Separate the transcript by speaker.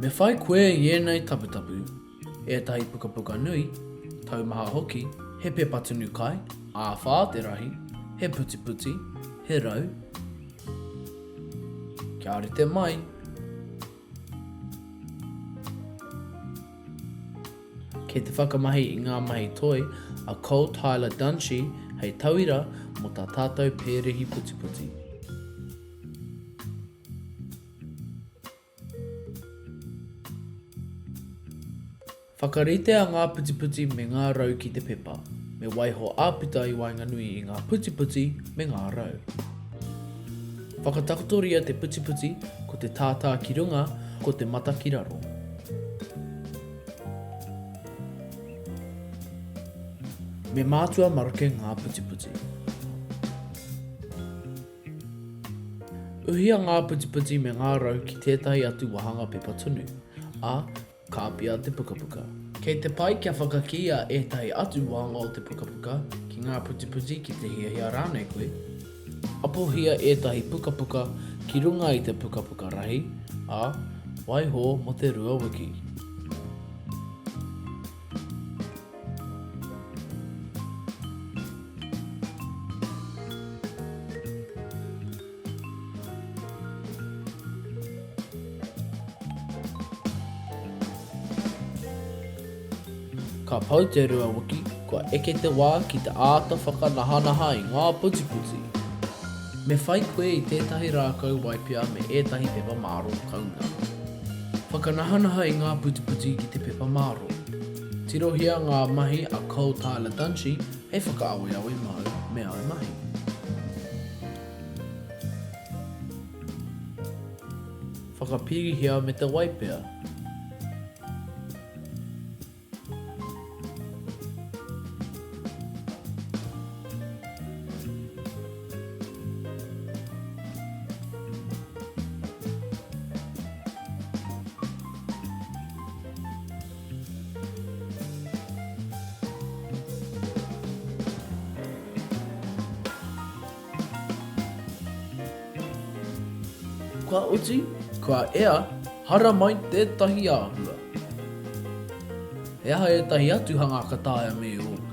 Speaker 1: Me whai koe i ēnei taputapu, ētahi pukapuka nui, taumaha hoki, he pepa tunu kai, āwhā te rahi, he putiputi, he rau. Kia rite mai! Kei te whakamahi i ngā mahi toi a Cole Tyler Dunshee hei tauira mō tā tātou pērehi putiputi. Whakaritea ngā putiputi me ngā rau ki te pepa. Me waiho āputa i waenganui i ngā putiputi me ngā rau. Whakatakotoria te putiputi, ko te tātā ki runga, ko te mata ki raro. Me mātua maroke ngā putiputi. Uhia ngā putiputi me ngā rau ki tētahi atu wāhanga pepa tunu, ā, kāpia te pukapuka. Kei te pai kia whakakīia ētahi atu wāhanga o te pukapuka ki ngā putiputi ki te hiahia rānei koe. Apohia ētahi pukapuka ki runga i te pukapuka rahi, ā, waiho mō te rua wiki. Ka pau te rua wiki, kua eke te wā ki te āta whakanahanaha i ngā putiputi. Me whai koe i tētahi rākau waipia me ētahi pepa mārō kounga. Whakanahanaha i ngā putiputi ki te pepa mārō. Tirohia ngā mahi a Cole Tyler Dunshee hei whakaaweawe māu me āu mahi. Whakapirihia me te waipea. Kua oti, kua ea, haramai tētahi āhua. He aha ētahi atu hanga ka taea me ō?